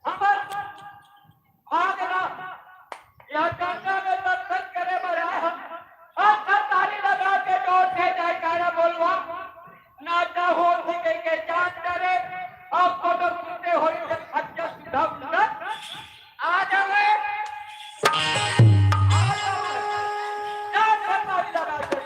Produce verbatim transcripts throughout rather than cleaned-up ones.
हमर भागना, यह गंगा में दर्शन करे बर आए हन। हम सब ताली लगा के जोर से जयकारा बोलवा। नाचा हो सिके के जान करे, अब तो सुनते हो इसे सच्चा सुधा सुंदर। आ जावे। आ जावे। जान से ताली लगा के।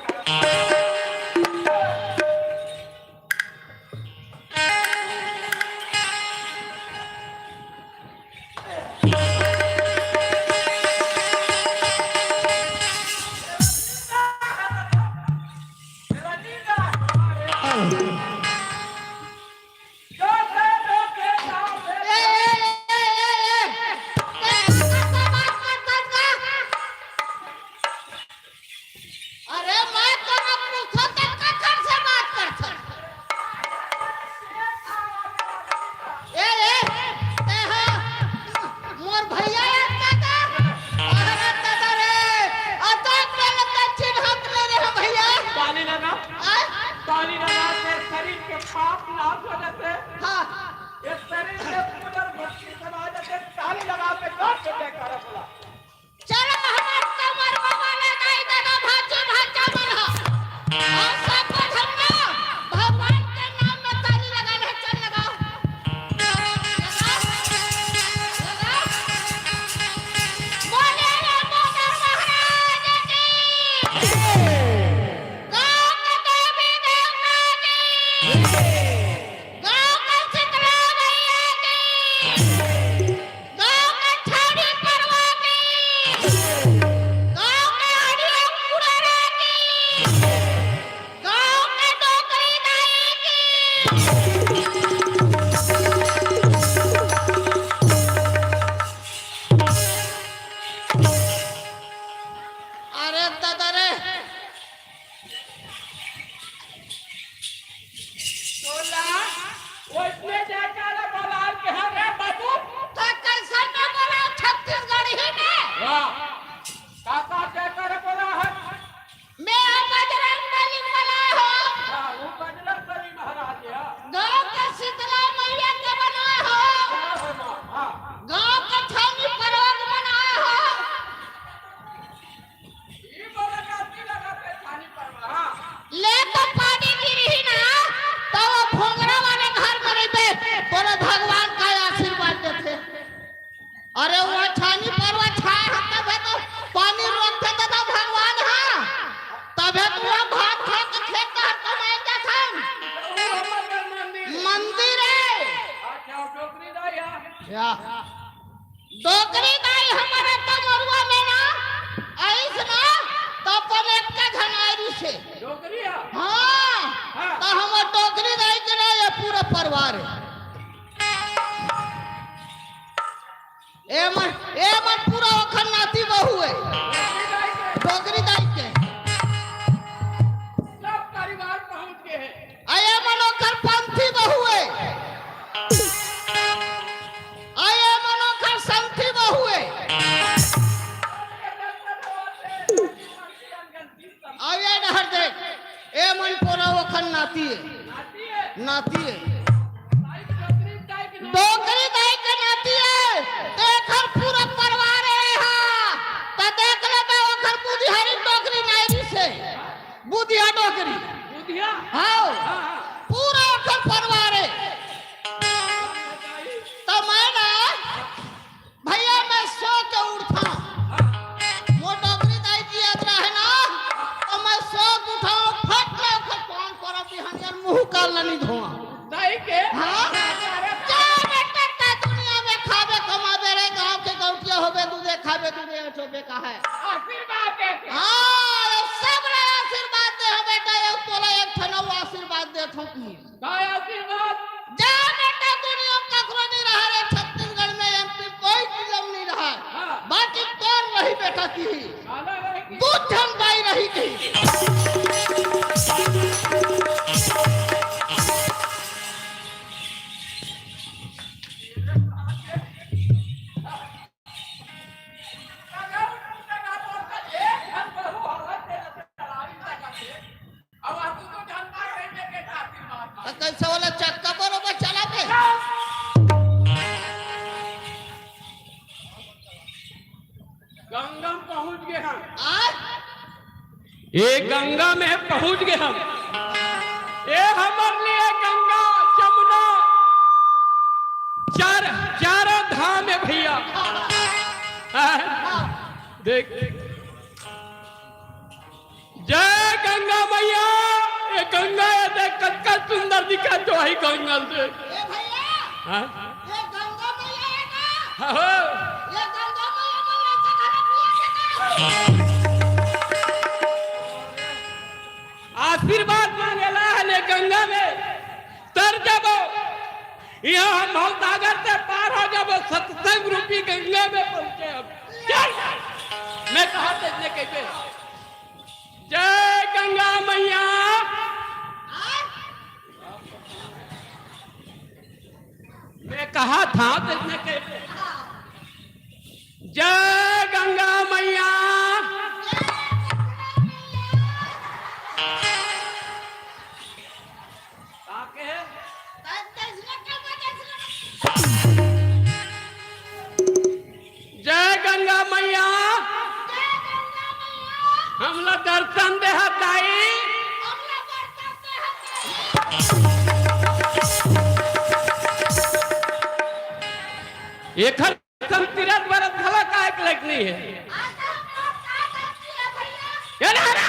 अरे, मैं तोला पूछो त कखर से बात करथस? ए, ए, तेहा मोर भैया याद का का? अरे दादा रे, अतक बेल के चिन्हत ले रे भैया। ताली लगा, आय? ताली लगा के शरीर के पाप नाश हो जाते। हाँ। ये शरीर के पुनर्भक्ति समाज के ताली लगा के जोर से जयकारा बोला। चलो, हमर कमर बाबा ले दाई ददा भांची भांचा मन ह। अउ सबो झन ना भगवान के नाम में ताली लगा ले, चल लगाओ। लगाओ। लगाओ। बोले रे मोदर महाराज की। गाँव के देवी देवता की। गाँव के शीतला मैया की। गाँव के छाड़ी परवा की, गाँव के हरिया पुराना की, गाँव के डोकरी दाई की। अरे दादा रे, तोला ओइसने जयकारा बोलाल के हर रे बाबू। त कइसन में बोलाव छत्तीसगढ़ी में? वाह। का का जयकारा बोला है? मैं बजरंग बली बोला हो। हाँ, वो बजरंग बली महाराज है। गाँव के शीतला मैया के बना हो। हाँ, हाँ, हाँ। गाँव के छानी पर्वत बना हो। ले तो पानी गिरही ना, तो वो भोंगरा वाले घर में रहिबे, तोरे भगवान का आशीर्वाद देथे। अरे वो छानी पर वो छाए ह, तभे तो पानी रोकथे, तो, तो भगवान ह, तभे तो वो भात खा के खेत डहर कमाए जाथन। मंदिर है। अच्छा, डोकरी दाई ह। या। डोकरी दाई हमर त मरुआ में ना आइस ना, त अपन एक झन आइस हे। डोकरी ह? हाँ, हाँ। त हमर डोकरी दाई के ना ये पूरा परिवार हे। ए मन, ए मन पूरा ओखर नाती बहू हे। डोकरी दाई के। डोकरी दाई के। सब परिवार पहुंच गए हैं। अये मन ओकर पंथी बहू हे। अये मन ओकर संथी बहू हे। अये डहर दे। ए मन पोरा ओखर नाती ए। नाती ए। डोकरी दाई के नाती ए। तेखर पूरा परिवार ए हा। त देख ले बे ओखर बुधियारी डोकरी नाई रिसे। बुधिया डोकरी। बुधिया? हाँ। हाँ, हाँ। पूरा ओखर परिवार ए। त मैं ना भैया, मैं सो के उठा। मोर डोकरी दाई जियत रहे ना, त मैं सो के उठा, फट ले ओखर पाँव परा बिहान यार मुँह काल ला नहीं धोआ। दाई के? हाँ? जा बेटा, तैं दुनिया में खाबे कमाबे रे, गाँव के गौटिया होबे, दूधे खाबे, दूधे अठोबे का है। आशीर्वाद दे के। हाँ, ये सब रे आशीर्वाद दे हो बेटा, ये तोला एक ठन अउ आशीर्वाद देत हो की। का आशीर्वाद? जा बेटा, दुनिया में ककरो नहीं रहा रे, छत्तीसगढ़ में एमपी कोई सीएम नहीं रहा। हाँ। बाकी तोर रही बेटा की। काला रही की। दू झन बाई रही की। त कैसे वाला चक्का बरोबर चला के? गंगा में पहुंच गए हम। आज? ये गंगा में पहुंच गए हम। ये हमारे लिए गंगा, जमुना, चार, चारों धाम है भैया। हाँ? देख, जय गंगा मैया। ये गंगा, ये देख, कतका सुंदर दिखत हे गंगा से। ए भैया, हाँ? ये गंगा मैया हे का? हाँ हो। ये गंगा मैया को ऐसे खाना पिया के का? आशीर्वाद मांगेला हे ने गंगा में तर जाबो। यहाँ हम भवसागर से पार हो जाबो, सत्संग रूपी गंगा में पहुंचे हम। चल, मैं कहा तेजने कह के जय गंगा मैया। मैं कहा था तेजने कह के जय गंगा मैया। का कहे? जय गंगा मैया। हमला दर्शन दे हा दाई। एखर तीरथ बरत घला का एक लायक नहीं है। ये ना, ना।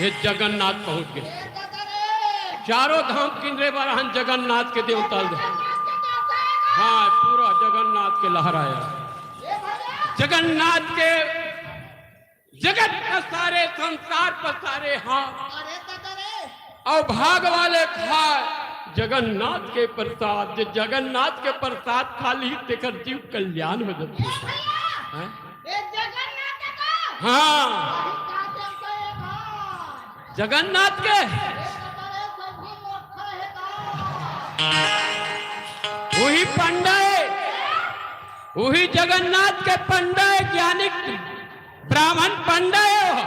ये जगन्नाथ पहुंच गए। चारों धाम किनरे बर हन जगन्नाथ के देवता दे। हाँ, पूरा जगन्नाथ के लहराया। जगन्नाथ के जगत पसारे, संसार पसारे, हाँ। अरे दादा रे। अउ भाग वाले खाए जगन्नाथ के प्रसाद, जे जगन्नाथ के प्रसाद खा ली, तेकर जीव कल्याण हो जाथे। ए भैया, हैं? ए जगन्नाथ का? हाँ। वही का जैसे है भाई। जगन्नाथ के? ए दादा रे, सब भी मोखा है का? वही पंडा है, वही जगन्नाथ के पंडा है, ज्ञानी ब्राह्मण पंडा है वो।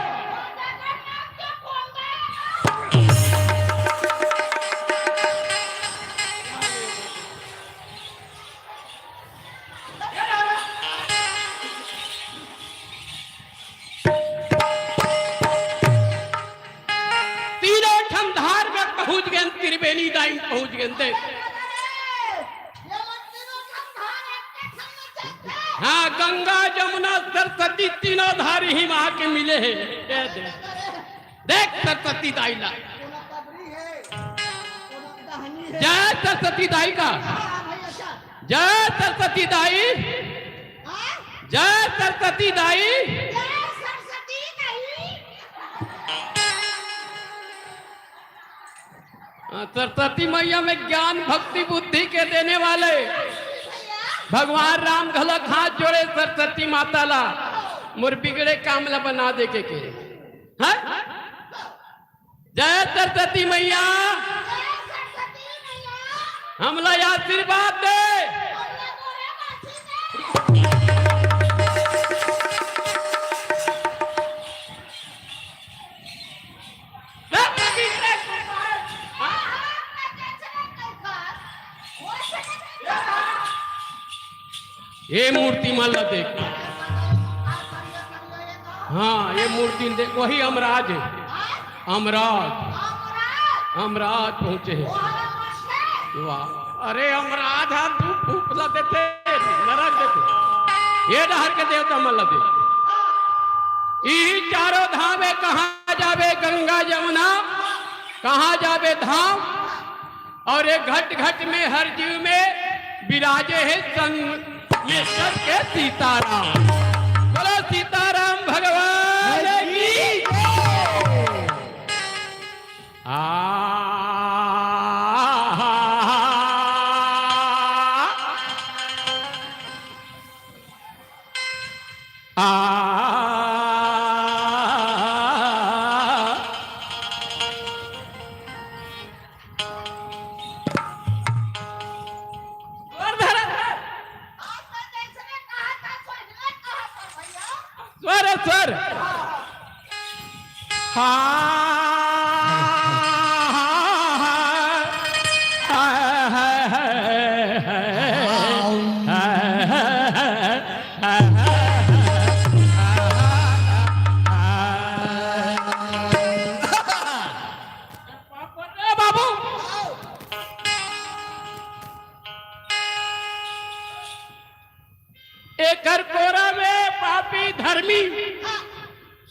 तीनों ठन धार में पहुंच गए, त्रिवेणी दाई पहुंच गए। देख, हाँ, गंगा, जमुना, सरस्वती, तीनों धार ही वहां के मिले हैं। ये देख, देख सरस्वती दाई ला। जय सरस्वती दाई का। जय सरस्वती दाई। जय सरस्वती दाई। हाँ, सरस्वती मैया में ज्ञान, भक्ति, बुद्धि के देने वाले भगवान राम घलक हाथ जोड़े सरस्वती माता ला, मोर बिगड़े काम ला बना दे के, के। हाँ? जय सरस्वती मैया, हमला आशीर्वाद दे। ये मूर्ति मन ला देख। हाँ, ये मूर्ति देख, वही अमराज है। अमराज, अमराज पहुंचे हैं। वाह, अरे अमराज हा तू फूक ला देथे, नरक देथे। ये डहर के देवता मन ला देख। ई चारों धाम है, कहाँ जाबे गंगा जमुना, कहाँ जाबे धाम। और ये घट घट में हर जीव में विराजे है संगमेश्वर के सीताराम। बोलो सीताराम भगवान की। आ आ स्वर, स्वर। बाबू, एकर कोरा में पापी धर्मी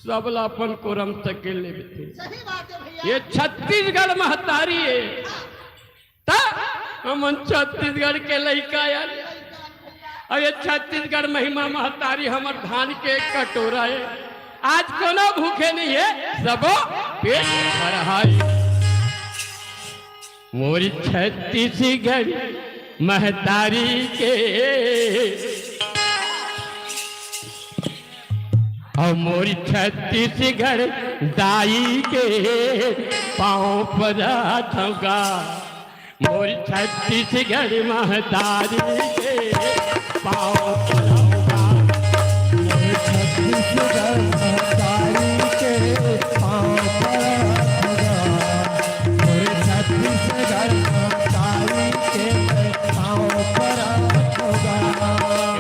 सबला अपन कोरम तक के ले बेथे। सही बात है भैया। ये छत्तीसगढ़ महतारी है। त हमन छत्तीसगढ़ के लइका यार। अउ ये छत्तीसगढ़ महिमा महतारी हमर धान के कटोरा है। आज कोनो भूखे नहीं है, सबो पेट भर है। मोरी छत्तीसगढ़ महतारी के, अउ मोरी छत्तीसगढ़ दाई के पाँव पराथँव गा। मोरी छत्तीसगढ़ महतारी के पाँव पराथँव गा। मोरी छत्तीसगढ़ महतारी के पाँव पराथँव गा। मोरे छत्तीसगढ़ महतारी के मैं पाँव पराथँव गा।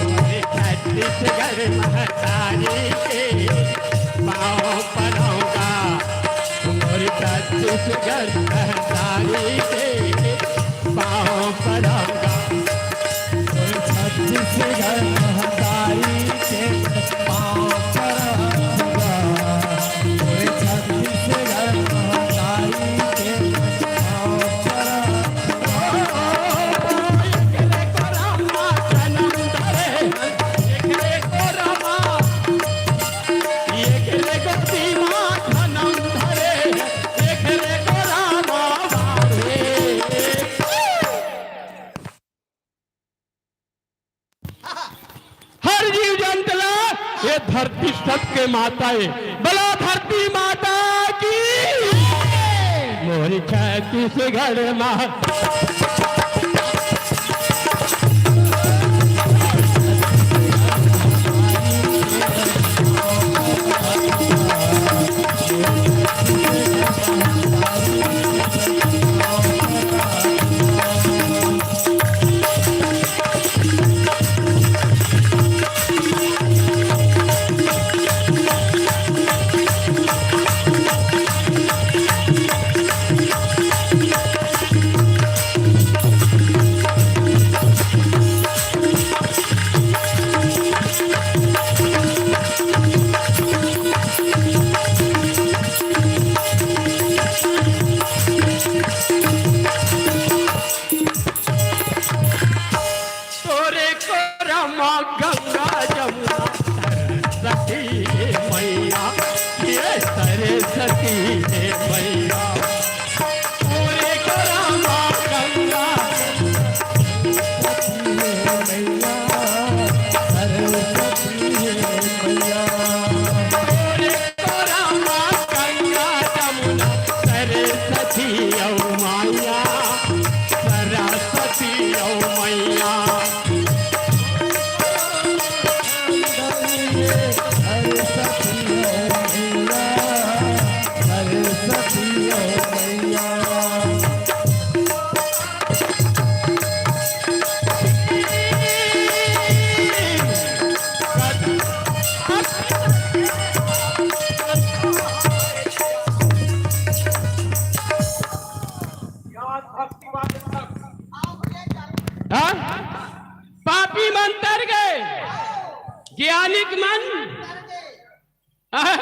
मोरे छत्तीसगढ़ महतारी के पाँव पराथँव गा। मोरे छत्तीसगढ़ महतारी के पाँव पराथँव गा। मोरे छत्तीसगढ़ महतारी के पाँव पराथँव गा। मोरे छत्तीसगढ़ महतारी के पाँव पराथँव गा। एकरे कोरा मा जनम धरे, एकरे कोरा मा, एकरे गोदी मा जनम धरे, एकरे कोरा मा बाढ़े। हर जीव जंत ला ये धरती सबके माता है। बोलो धरती माता की। मोरी छत्तीसगढ़ माँ। तोरे कोरा मा गंगा जमुना सरस्वती हे मैया, ये सरस्वती हे मैया। तोरे कोरा मा गंगा सरस्वती हे मैया, सरस्वती हे मैया। तोरे कोरा मा गंगा जमुना सरस्वती अउ मैया, सरस्वती अउ मैया। मालिक मन, हाँ,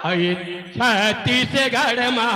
अई छत्तीसगढ़ मा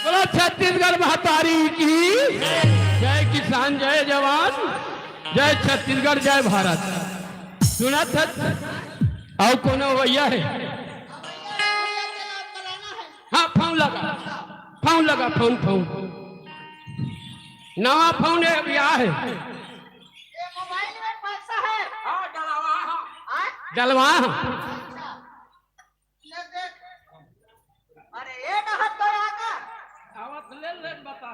बोला छत्तीसगढ़ महतारी की जय। किसान जय जवान, जय छत्तीसगढ़, जय भारत। सुनत हस? अउ कोनो भैया हे? हाँ, फोन लगा, फोन लगा, फोन, फोन। नवा फोन हे, भैया हे। ये मोबाइल में पैसा है। हाँ, डलवा, हाँ। हाँ? डलवा, हाँ। अच्छा। ये देख। अरे, ये ना हाथ तो आगा। आवत ले, ले बता।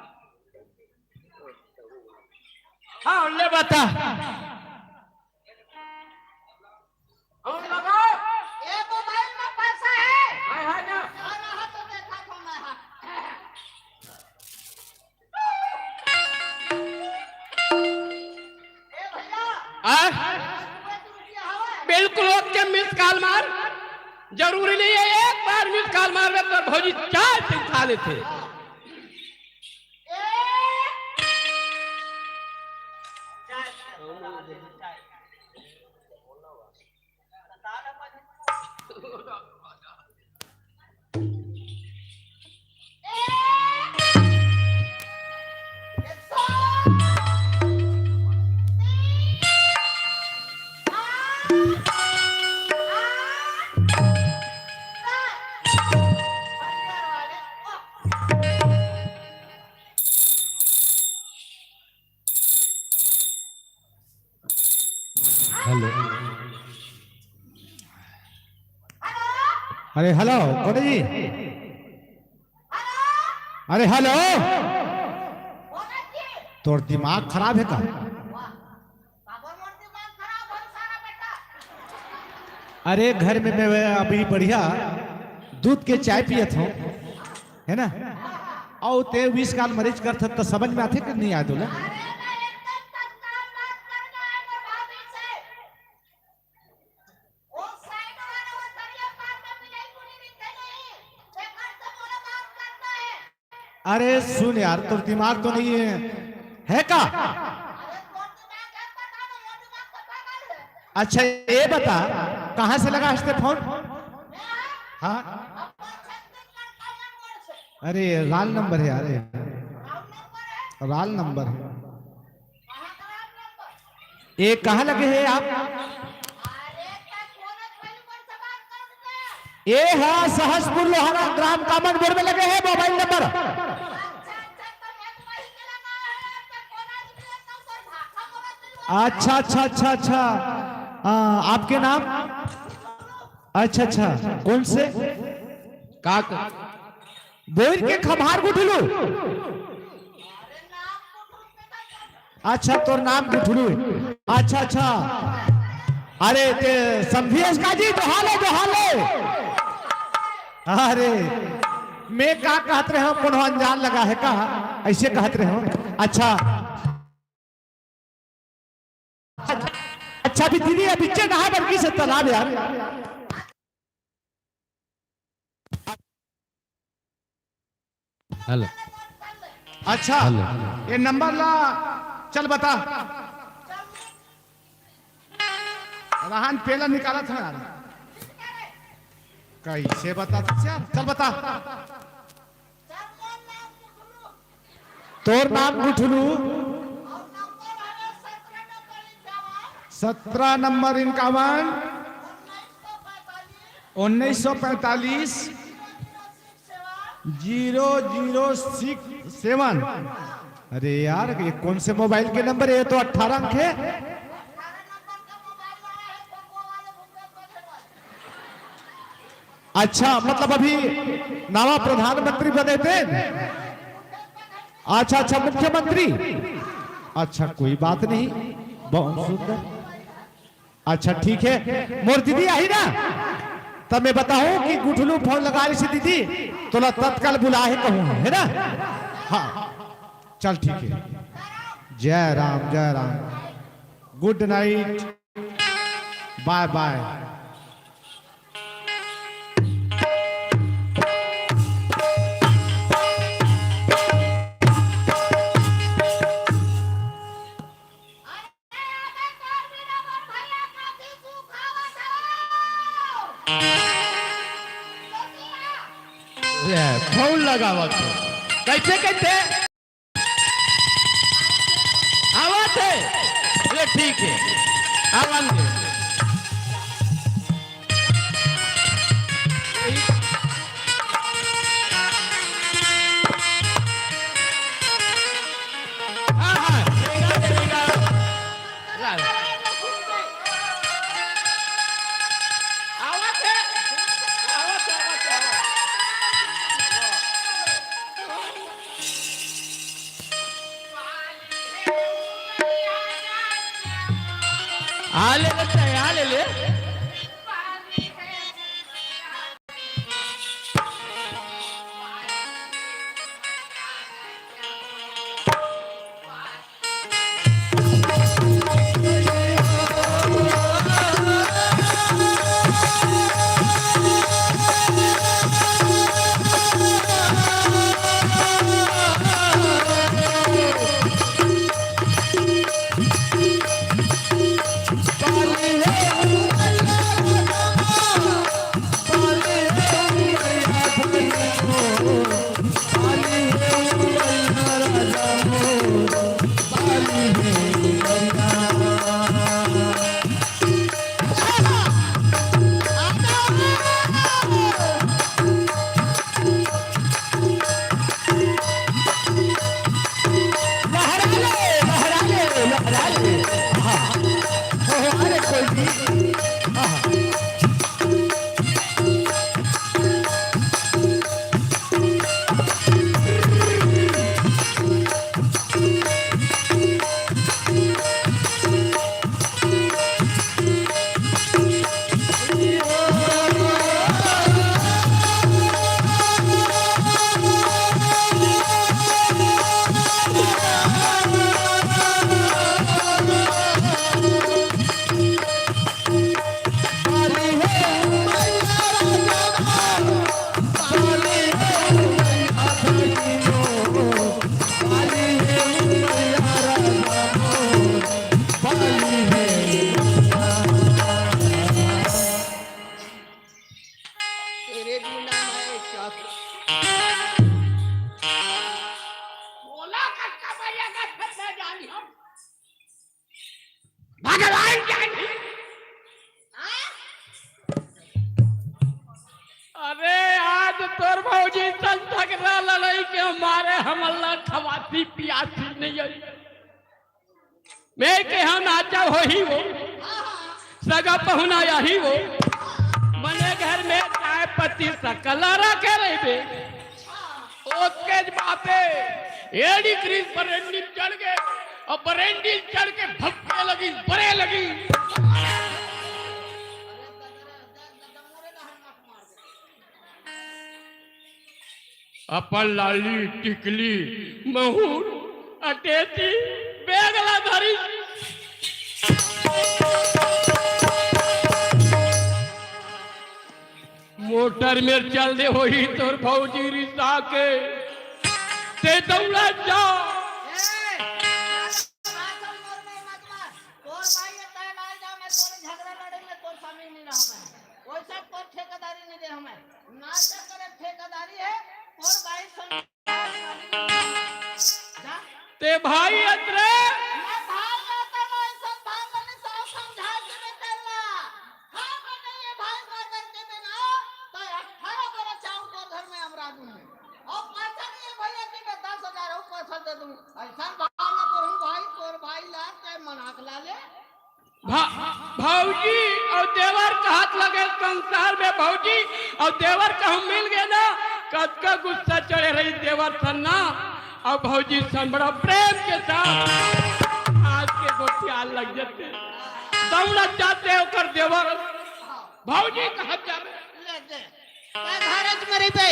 हाँ, ले बता। फोन लगाओ। ये मोबाइल में पैसा है। हाय, हाय, ना। और रहा तो देखा था मैं, हाँ। ए भैया, आ? सुबह तू उठिया हवा। बिल्कुल ओके, मिस कॉल मार। जरूरी नहीं है एक बार मिस कॉल मार ले तो भौजी चाय से उठा लेथे। ए! चाय, चाय, चाय। हेलो। अरे हेलो, कोटे जी। अरे हेलो। तोर दिमाग खराब हे का? अरे घर में मैं अभी बढ़िया दूध के चाय पियत हूँ। हे ना? अउ ते मिस कॉल मरीज करथस त समझ में आथे कि नहीं आय तोला? अरे सुन यार, तोर दिमाग तो नहीं हे, हे का? अच्छा, ये बता, कहाँ से लगाहस ते फोन? हाँ? अरे, राल नंबर हे यार, ये। राल नंबर हे। ये कहाँ लगे हे आप? ये हा सहसपुर लोहारा ग्राम कामनपुर में लगे हे मोबाइल नंबर। अच्छा, अच्छा, अच्छा, अच्छा। आ, आपके नाम? अच्छा, अच्छा, कौन से? का, का? बोइर के खम्हार गुठलू। अच्छा, तोर नाम गुठलू हे। अच्छा, अच्छा। अरे, ते समझियस का जी, जोहाले, जोहाले। अरे, मैं का कहत रहेंव, कोनो अनजान लगा हे का? अइसे कहत रहेंव। अच्छा। अच्छा, अभी दीदी, अभी चे नहा बर गिस हे तालाब यार। हेलो। अच्छा, हेलो। ये नंबर ला, चल बता। रहन पेला निकालत हे यार। कइसे बता यार? चल बता। तोर नाम गुठलू। सत्रह नंबर इनकावन। उन्नीस सौ पैंतालीस। Zero zero six seven. अरे यार, ये कौन से मोबाइल के नंबर है? ये तो अठारह अंक है। अच्छा, मतलब अभी नवा प्रधानमंत्री बने थे। अच्छा अच्छा, मुख्यमंत्री। अच्छा, कोई बात नहीं, बहुत सुंदर। अच्छा ठीक है, मोर दीदी आही ना, तब मैं बताहूं कि गुठलू फोन लगा रही थी दीदी, तोला तत्काल बुला है कहूं, है ना? हाँ, चल ठीक है। जय राम, जय राम। गुड नाइट, बाय बाय। ले, फोन लगावत हो। कैसे, कैसे? आवत है। ले, ठीक है। आवन दे। हाँ, हाँ, लेगा, लेगा। ला, ला। आवत है। आवत है, आवत है, आवत है। आ ले ले, आ ले ले। लहरा ले, लहरा ले, लहरा ले। आहा। हो, हो, अरे कोई भी। आहा। तेरे बिना मैं क्या करूं? बोला कक्का भैया का छत्ता जानी हम। भगवान जानी। हाँ? अरे, आज तोर भौजी संग झगड़ा लड़ाई के मारे हमन ला खवासी पियासी नहीं आई। मैं के हम नाचा होही वो, सगा पहुना यही वो, मने घर में चाय पत्ती सकला रखे रहिबे। ओके बापे, एड़ी क्रीज पर एंडिल चढ़ के, और पर एंडिल चढ़ के भक्के लगी, बरे लगी। अपन लाली, टिकली, महुर, अटेची, बेगला धरी। मोटर में चल दे होही तोर भौजी रिसा के, ते दौड़ा जा। ए, पागल मोर में मत मार। तोर भाई ये तय लाल जा, मैं तोर झगड़ा लड़े में तोर शामिल नहीं रहा मैं। वैसे तोर ठेकेदारी नहीं दे हमें। नाटक करे ठेकेदारी है, तोर भाई संग जा। ते भाई अतरे। मैं भाई अतरे, मैं सब भाई बने सब समझा के मैं तेला। हाँ, बने ये भाई मर करके देना, तो अठारह बोरा चाउर तोर घर में हमरा दूंगी। अइसन भाव ला बोलहूँ भाई, तोर भाई ला तैं मना के ला ले। भा-, भौजी अउ देवर कहत लगे संसार में भौजी अउ देवर कहूँ मिल गे ना, कतका गुस्सा चढ़े रही देवर सन ना। अउ भौजी सन बड़ा प्रेम के साथ आज के गोठियान लग जाते, दौड़त जाते ओकर देवर भौजी कहत जावे। ले दे। तैं घरे में रहिबे।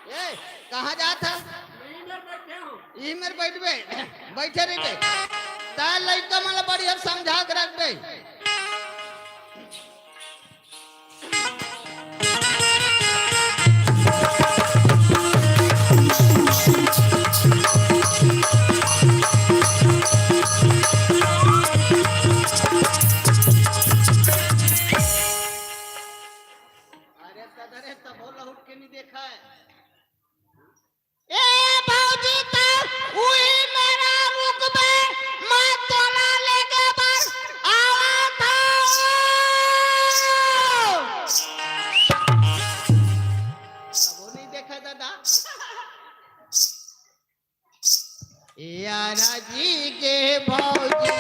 ए, कहाँ जात हे? इही मेर बइठबे, बइठे रहिबे। तैं लइका मन ला बढ़िया समझा के रखबे। अरे तदरे तभो लहुट के नहीं देखा है। ए भौजी, त उही मेरा रुकबे, मैं तोला लेगे बर आवत हूँ। तभो नहीं देखा दादा। यारा जी के भौजी।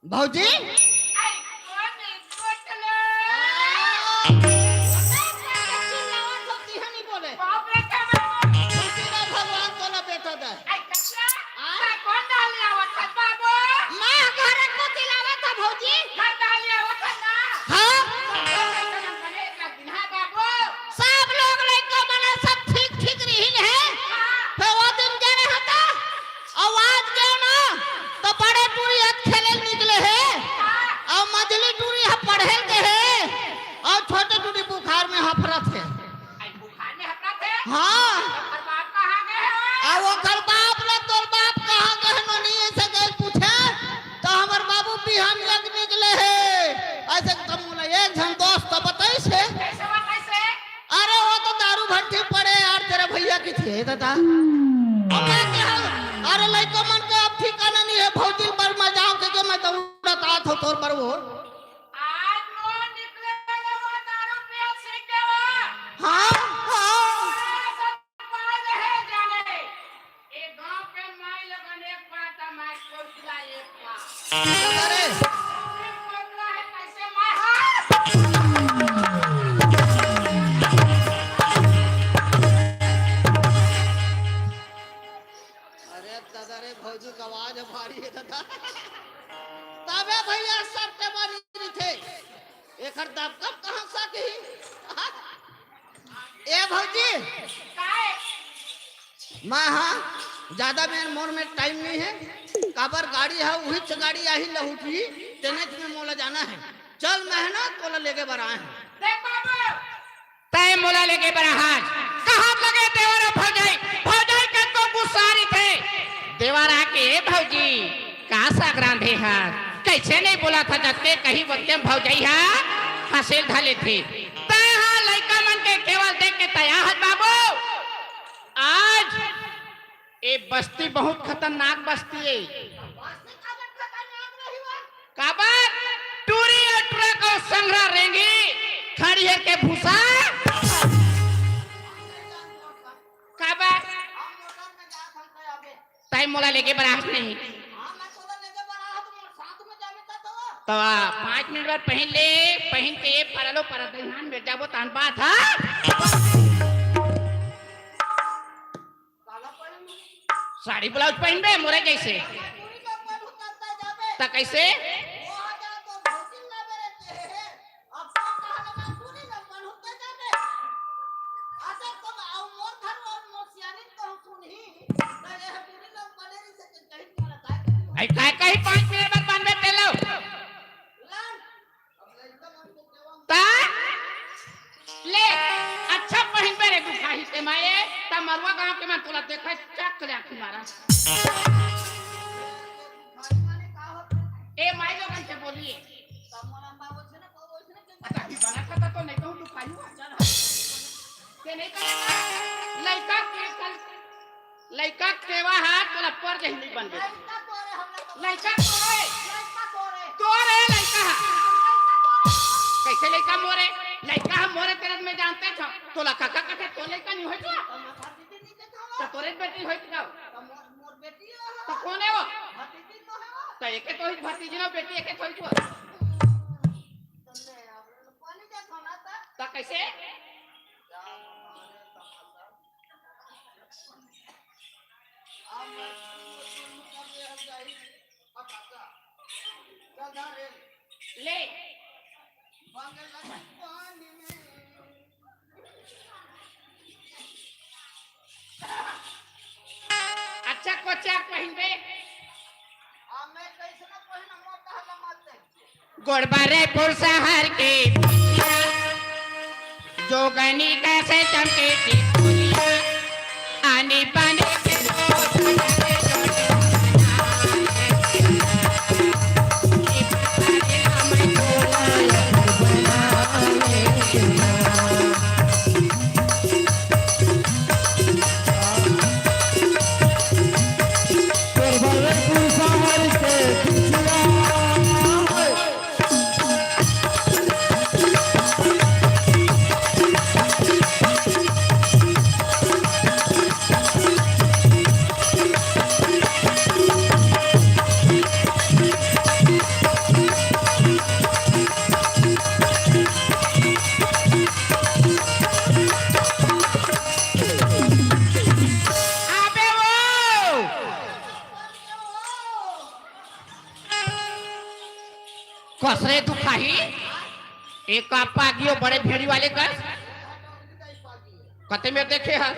भौजी? भगवान तोला बेटा दे। आ? मैं घरे कोती लावत हँव भौजी। हाँ। सब लोग लइका मन सब ठीक ठीक रहिन हे। फेर ओ दिन गे रहेंव त, अउ आज गेंव ना, त बड़े टूरी ह खेले निकले हे, अउ मझली टूरी ह पढ़े गे हे, अउ छोटे टूरी बुखार में हफरत हे। हाँ। अउ ओकर बाप ला, तोर बाप कहाँ गे हे, नोनी अइसे गे पूछे, त हमर बाबू बिहान जग निकले हे। अइसे त मोला एक झन दोस्त बताइस हे। अरे, ओ तो दारू भट्टी पड़े यार, तेरा भइया कथे दादा। अब मैं कहेंव, अरे लइका मन के अब ठिकाना नहीं हे, भौजी बर मैं जाँव के, के मैं दौड़त आत हँव तोर बर वो। आज वो निकले वाला वो दारू पियल सीख के वो। हाँ, हाँ। अरे, सब बाज हे जाने। ए गाँव के माई लगन एक बात, माई कोकिला एक बात। अरे। कोकिला हे कैसे माई? हाँ। अरे दादा रे, भौजी के आवाज भारी हे दादा। तबे भइया सब के बनी रहिथे। एकर दबदब कहाँ से कही? ए भौजी, मैं हाँ, ज्यादा में मोर में टाइम नहीं हे। काबर गाड़ी हे, उहीच गाड़ी आही लहुटही, तेनेच में मोला जाना हे। चल मैं ना तोला लेगे बर आए हँव। देख बाबू, तैं मोला लेगे बर आहस। कहत लगे देवर अउ भौजाई, भौजाई कतको गुस्सा रहिथे। देवर आके, "ए भौजी, का साग रांधे हस? कइसे नइ बोलत हस?" जतके कही ओतके भौजाई ह हँसेल धर लेथे। तैं ह लइका मन के केवल देख के तैयार हस बाबू। आज ए बस्ती बहुत खतरनाक बस्ती हे। काबर? टूरी संघरा रेंगी, खड़ी हेर के भूसा। काबर? तैं मोला लेके बर आहस नहीं। त पाँच मिनट बाद पहिन ले, पहिन के परलो परत दइहान में जाबो, तहन बात ह। साड़ी ब्लाउज पहिनबे मोरे जइसे। त कइसे? अई काय कही, पाँच मिनट बाद बांधबे तेलो। त ले, अच्छा पहिनबे रे दुखाही ते माए, त मरुआ गांव के मन तोला देखय, चक ले आंखी मारा। ए माई लोगन से बोलिए। अच्छा, अभी बना खाता तो नहीं कहूँ दुखाही हुआ। चल, ते नहीं करेगा। लइका के कल लइका के सेवा हा तोला पर जही नहीं बनबे। लइका तोरे, लइका तोरे। तोरे लइका हा। कइसे लइका मोरे? लइका हा मोरे तेरे में जानते छ। तोला काका काका तो लइका नहीं होय तो। त तोरे बेटी होय तो। त कोन हे वो? त एके तो ही भतीजी ना बेटी एके तो ही तो। त कइसे? ले। अच्छा कोचा पहिनबे। गोड़बा रायपुर शहर के जोगनी कइसे चमके टिकुलिया, आनी बानी के अबे वो! कसरे दुखाही? एक आप पागियो बड़े भेड़ी वाले कस। कते में देखे ह?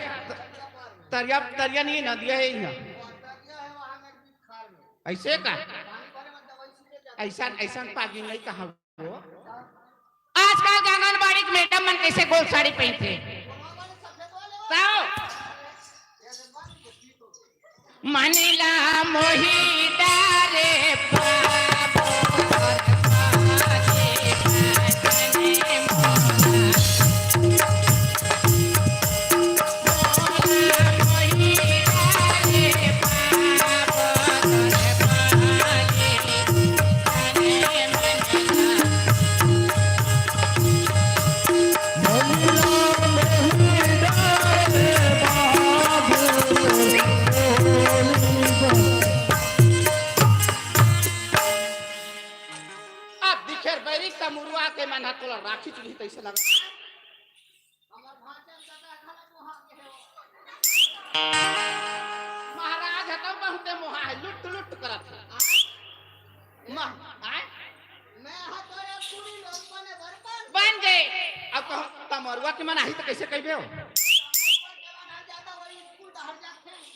तरिया, तरिया नहीं, नदिया हे इहाँ। अइसे का? अइसन, अइसन पागी नहीं कहा वो। आजकल के आंगनबाड़ी के मैडम मन कइसे गोल साड़ी पहिनथे? ताओ। मनीला मोही डारे बाबू। अब दिखेर बैरी तमुरुआ के मन ह तोला राखी चुही तइसे लगा। महाराज ह तो बहुते मोहा हे, लुट लुट करत हे। मह-, आय? बन जे। अब कहूँ तमरुआ के मन आही त कइसे कहिबे हो?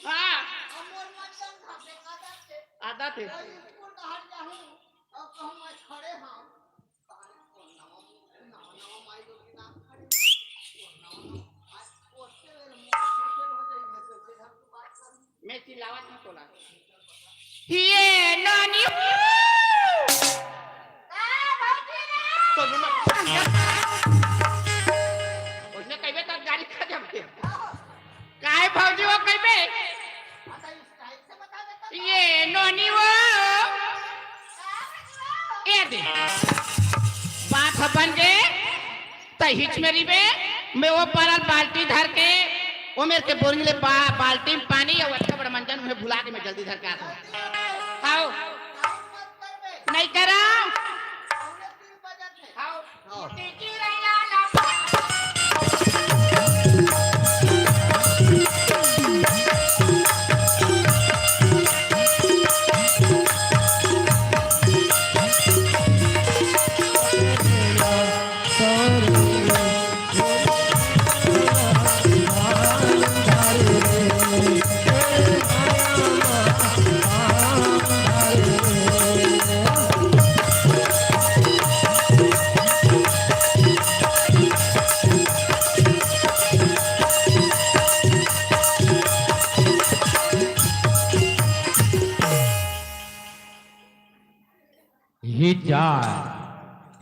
हाँ। आदत हे। मैं चिल्लावत हूँ तोला। ये नानी। तो बोला, उसने कहिबे त गाड़ी खा जाबे। काय भौजी वो कहिबे? ये नोनी वो। ए दे। बात ह हिच में रिबे, मैं वो पारा बाल्टी धर के, वो मेर के बोरिंग ले बा-, बाल्टी में पानी अउ अतका बड़ा मंजन में भुला के मैं जल्दी धर के आथंव। हाव। नइ करंव। हाव। ये जा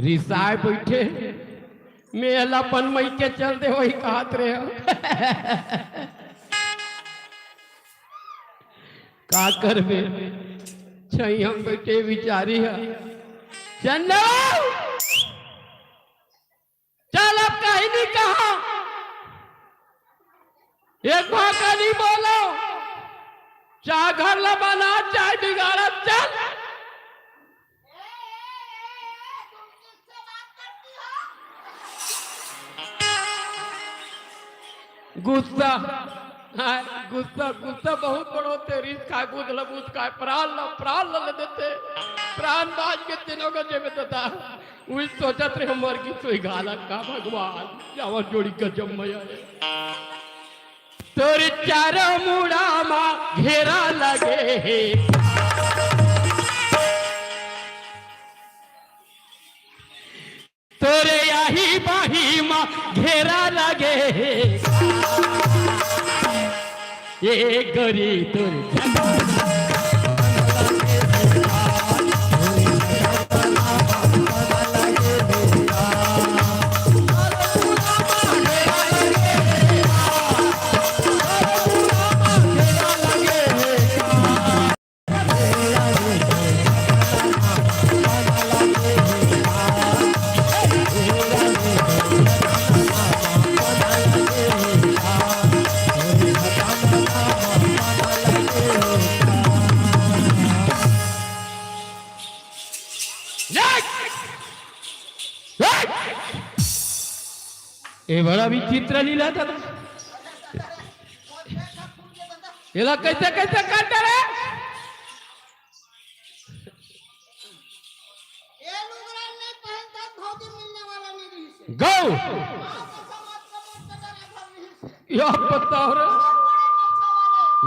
रिसाए बइठे, मैं एला अपन मइके चल दे, वही कहत रहे हो। का करबे, छइहां म बइठे बिचारी ह। चंदो! चल, अब कहीं नहीं कहा, एक भाखा नहीं बोलो, चाहे घर ला बना, चाहे बिगाड़ा, चल। गुस्सा, हाँ, गुस्सा, गुस्सा बहुत बड़ो तेरी का गुद लबूत का प्राण ला, प्राण ला ले देते, प्राण बाज के तीनों को जेबे देता। उही सोचत रहे, मर गिस होही घाला का भगवान, जावा जोड़ी गजब मया हे। तोर चारों मुड़ा मा घेरा लगे हे, तोर आही बाही मा घेरा लगे हे। ए गोरी तोर ए बड़ा विचित्र लीला दादा। एला कैसे, कैसे करते रे? ए लुगरा नहीं पहनता, भौजी मिलने वाला नहीं रही से। गौ। माँ कसम, आज का मौत का डर है, घर रही से। या बताओ रे। बड़े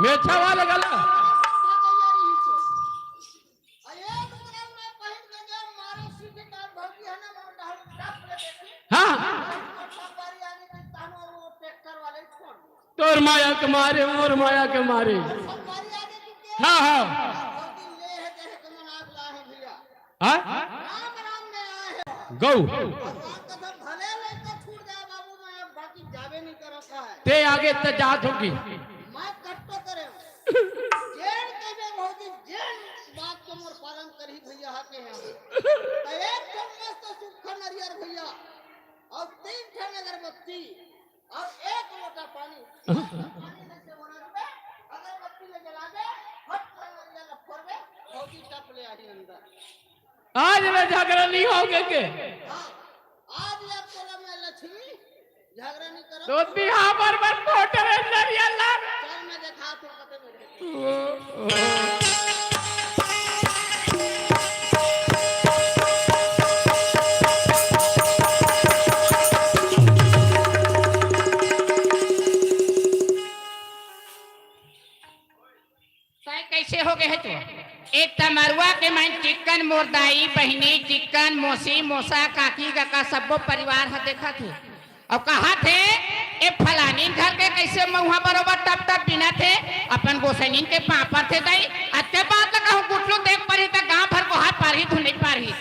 मेछा वाले। मेछा वाले गला। भागैया रही से। अरे लुगरा में पहन के गया, मारे सीधे डाल भौजी है ना, मार डाल, टप ले देखी। हाँ। और सब बारी आगे के तानो वो ट्रैक्टर वाले छोड़ दो। तोर माया के मारे, मोर माया के मारे। हाँ, हाँ। हाँ? राम राम में आए हैं। गौ। भगवान का सब भले लइका छूट जाए बाबू, मैं अब बाकी जाबे नहीं करता है। ते आगे ते जात होगी। मैं कट्टो करे हूँ। जेन कहिबे भौजी, जेन बात के मोर पालन करही भैया हा के यहाँ। तो एक ठो मस्त सूखा नरियर भैया, और तीन ठन अगरबत्ती, अब एक लोटा पानी, पानी में से ओरा देबे, अगरबत्ती में जला दे, फट से अंदर ला फोड़बे, भौजी टप ले आही अंदर। आज ले झगड़ा नहीं होगे के? हाँ, आज ले अब तोला मैं लक्ष्मी झगड़ा नहीं करो। तो बिहाव बर बर फोट रे नरिया लाग। चल मैं देखा तो कते में। तैं कैसे हो गए है तू? ए तमरुआ के मन चिक्कन मोर दाई, बहिनी, चिक्कन, मोसी, मोसा, काकी, कका, सब्बो परिवार ह देखत हे। अउ कहत हे, "ए फलानिन घर के कैसे मउहा बरोबर टप टप बिनत हे, अपन गोसैनिन के पाँव परथे दाई।" अतके बात ल कहूँ गुटलू देख परही त गाँव भर गोहार पारही धुन नइ पारही।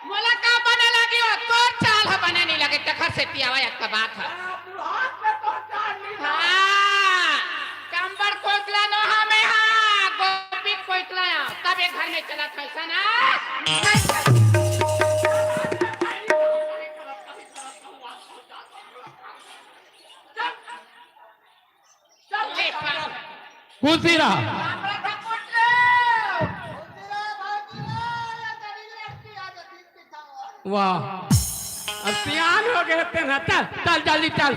मोला का बने लगी हो? तोर चाल ह बने नहीं लगे, तखर से पियावा एक बात है। हाँ, कंबड़ कोइकला नो हमें, हाँ, गोपी कोइकला, तब एक घर में चला था, ऐसा ना? खुशी रहा। वाह, अब सियान हो गए ते ना। चल, चल, जल्दी चल।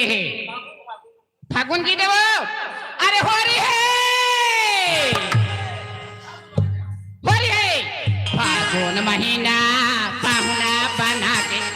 हे। फागुन जी देवो, अरे होरी हे, होरी हे। फागुन महीना पाहुना बना के।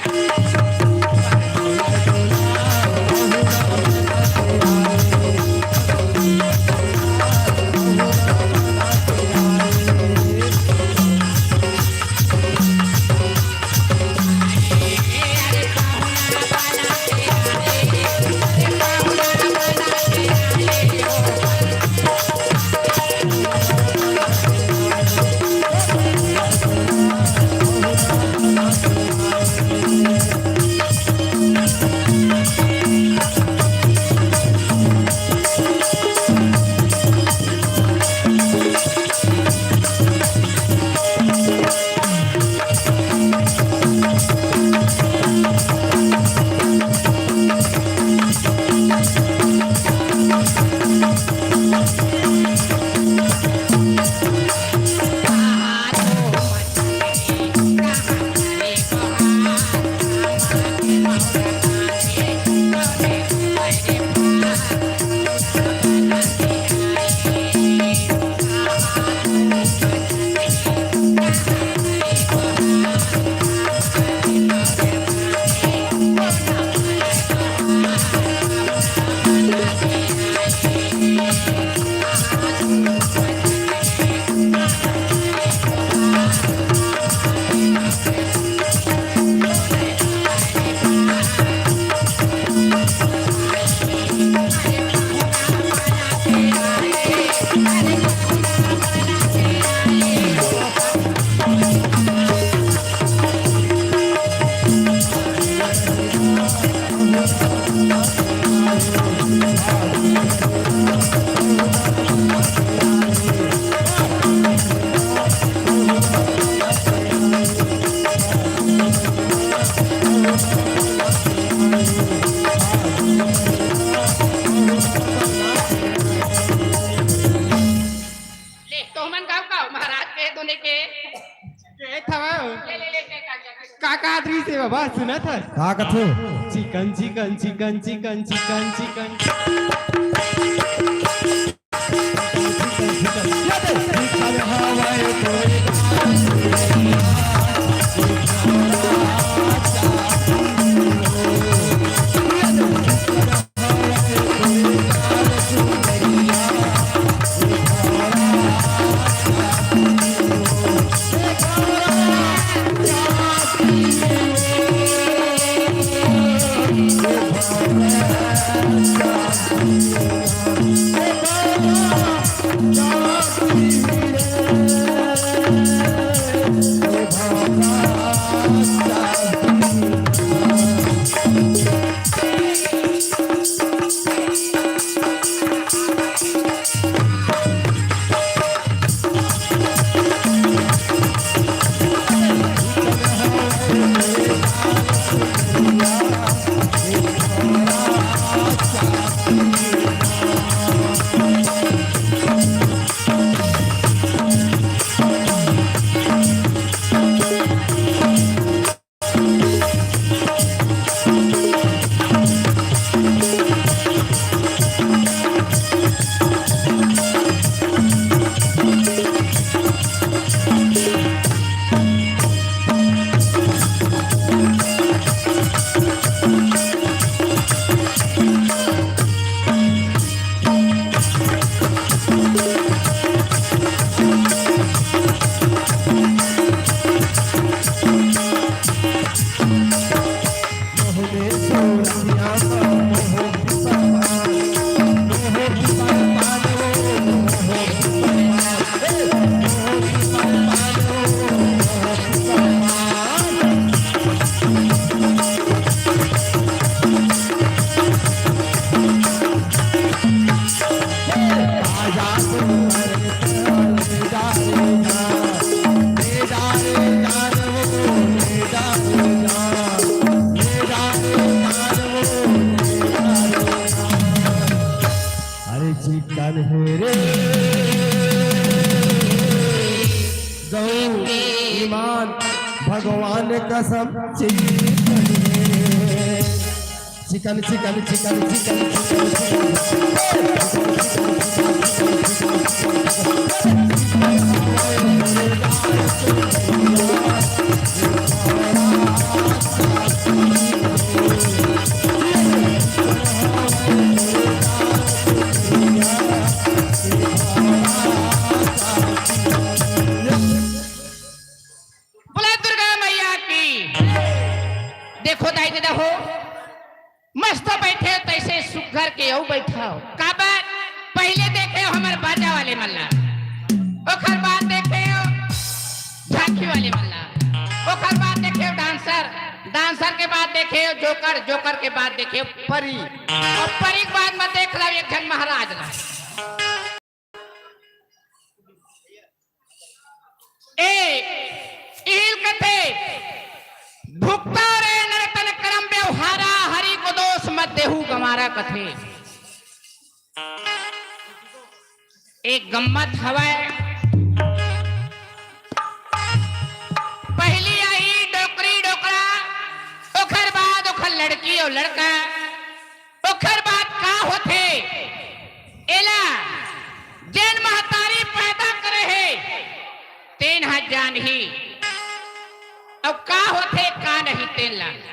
ले, तो हमन गाँव का महाराज के दोने के। ए, थवा। ले, ले, ले, ले, ले, ले। का, का आदमी से बाबा, सुनत हस? का कथे? Chicken, chicken, chicken, chicken, chicken, chicken. अरे चिकन हे रे गौ ईमान, भगवान कसम चिकन हे। Chicken chicken chicken chicken chicken chicken. बोला दुर्गा मैया की। देखो दाई ददा हो, मस्त बैठे हो, तैसे सुघर के अउ बैठा हो। काबर? पहले देखे हो हमर बाजा वाले मन ला, ओखर बाद देखे हो झांकी वाले मन ला, ओखर बाद देखे हो डांसर, डांसर के बाद देखे हो जोकर, जोकर के बाद देखे हो परी, अउ परी के बाद में देख लो एक झन महाराज ला। ए, इहिल कथे, "भुगता रे नर तन करम व्यवहारा, हरि को दोष मत देहू गंवारा," कथे। एक गम्मत हवय। पहली आही डोकरी डोकरा, ओखर बाद ओखर लड़की अउ लड़का, ओखर बाद का होथे, एला जेन महतारी पैदा करे हे, तेन ह जानही। अउ का होथे, का नहीं, तेन ला।